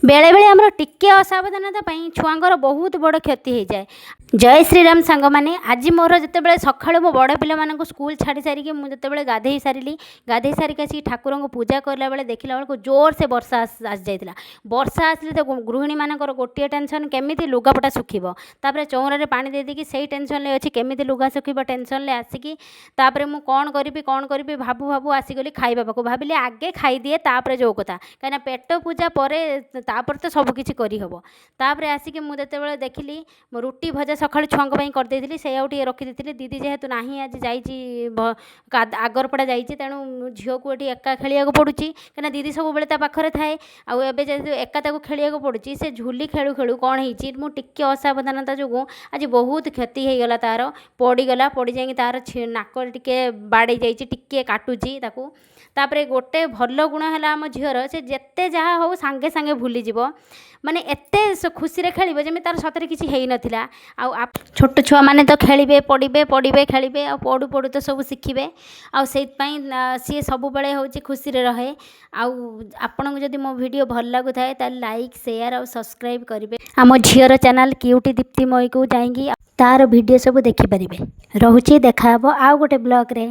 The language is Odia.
ବେଳେବେଳେ ଆମର ଟିକେ ଅସାବଧାନତା ପାଇଁ ଛୁଆଙ୍କର ବହୁତ ବଡ଼ କ୍ଷତି ହେଇଯାଏ। ଜୟ ଶ୍ରୀରାମ ସାଙ୍ଗମାନେ। ଆଜି ମୋର ଯେତେବେଳେ ସକାଳୁ ମୋ ବଡ଼ ପିଲାମାନଙ୍କୁ ସ୍କୁଲ ଛାଡ଼ି ସାରିକି ମୁଁ ଯେତେବେଳେ ଗାଧେଇ ସାରିଲି, ଗାଧେଇ ସାରିକି ଆସିକି ଠାକୁରଙ୍କୁ ପୂଜା କଲା ବେଳେ ଦେଖିଲା ବେଳକୁ ଜୋର ସେ ବର୍ଷା ଆସିଯାଇଥିଲା। ବର୍ଷା ଆସିଲେ ତ ଗୃହିଣୀମାନଙ୍କର ଗୋଟିଏ ଟେନସନ୍, କେମିତି ଲୁଗାପଟା ଶୁଖିବ। ତା'ପରେ ଚଉଁରାରେ ପାଣି ଦେଇ ଦେଇକି ସେଇ ଟେନସନ୍ରେ ଅଛି, କେମିତି ଲୁଗା ଶୁଖିବ ଟେନସନ୍ରେ ଆସିକି ତା'ପରେ ମୁଁ କ'ଣ କରିବି, କ'ଣ କରିବି ଭାବୁ ଭାବୁ ଆସିଗଲି ଖାଇବା ପାଖକୁ। ଭାବିଲି ଆଗେ ଖାଇଦିଏ, ତା'ପରେ ଯେଉଁ କଥା, କାହିଁକିନା ପେଟ ପୂଜା ପରେ ତା'ପରେ ତ ସବୁକିଛି କରିହେବ। ତା'ପରେ ଆସିକି ମୁଁ ଯେତେବେଳେ ଦେଖିଲି, ମୁଁ ରୁଟି ଭଜା ସକାଳୁ ଛୁଆଙ୍କ ପାଇଁ କରିଦେଇଥିଲି, ସେଇଆକୁ ଟିକେ ରଖିଦେଇଥିଲି। ଦିଦି ଯେହେତୁ ନାହିଁ, ଆଜି ଯାଇଛି ଆଗରପଡ଼ା ଯାଇଛି, ତେଣୁ ଝିଅକୁ ଏଠି ଏକା ଖେଳିବାକୁ ପଡ଼ୁଛି, କାହିଁକିନା ଦିଦି ସବୁବେଳେ ତା ପାଖରେ ଥାଏ। ଆଉ ଏବେ ଯେହେତୁ ଏକା ତାକୁ ଖେଳିବାକୁ ପଡ଼ୁଛି, ସେ ଝୁଲି ଖେଳୁ ଖେଳୁ କ'ଣ ହେଇଛି, ମୁଁ ଟିକେ ଅସାବଧାନତା ଯୋଗୁଁ ଆଜି ବହୁତ କ୍ଷତି ହେଇଗଲା ତା'ର। ପଡ଼ିଗଲା, ପଡ଼ି ଯାଇକି ତା'ର ନାକରେ ଟିକେ ବାଡ଼େଇ ଯାଇଛି, ଟିକେ କାଟୁଛି ତାକୁ। ତା'ପରେ ଗୋଟେ ଭଲ ଗୁଣ ହେଲା ଆମ ଝିଅର, ସେ ଯେତେ ଯାହା ହେଉ ସାଙ୍ଗେ ସାଙ୍ଗେ ଭୁଲିଯିବ। ମାନେ ଏତେ ଖୁସିରେ ଖେଳିବ ଯେମିତି ତା'ର ସତରେ କିଛି ହେଇନଥିଲା। ଆଉ ଛୋଟ ଛୁଆମାନେ ତ ଖେଳିବେ, ପଡ଼ିବେ, ପଡ଼ିବେ, ଖେଳିବେ, ଆଉ ପଡ଼ୁ ପଡ଼ୁ ତ ସବୁ ଶିଖିବେ। ଆଉ ସେଇଥିପାଇଁ ସିଏ ସବୁବେଳେ ହେଉଛି ଖୁସିରେ ରହେ। ଆଉ ଆପଣଙ୍କୁ ଯଦି ମୋ ଭିଡ଼ିଓ ଭଲ ଲାଗୁଥାଏ, ତାହେଲେ ଲାଇକ୍, ସେୟାର ଆଉ ସବସ୍କ୍ରାଇବ୍ କରିବେ। ଆମ ଝିଅର ଚ୍ୟାନେଲ୍ କ୍ୟୁଟି ଦୀପ୍ତିମୟୀକୁ ଯାଇକି ତା'ର ଭିଡ଼ିଓ ସବୁ ଦେଖିପାରିବେ। ରହୁଛି, ଦେଖାହେବ ଆଉ ଗୋଟେ ବ୍ଲଗ୍ରେ।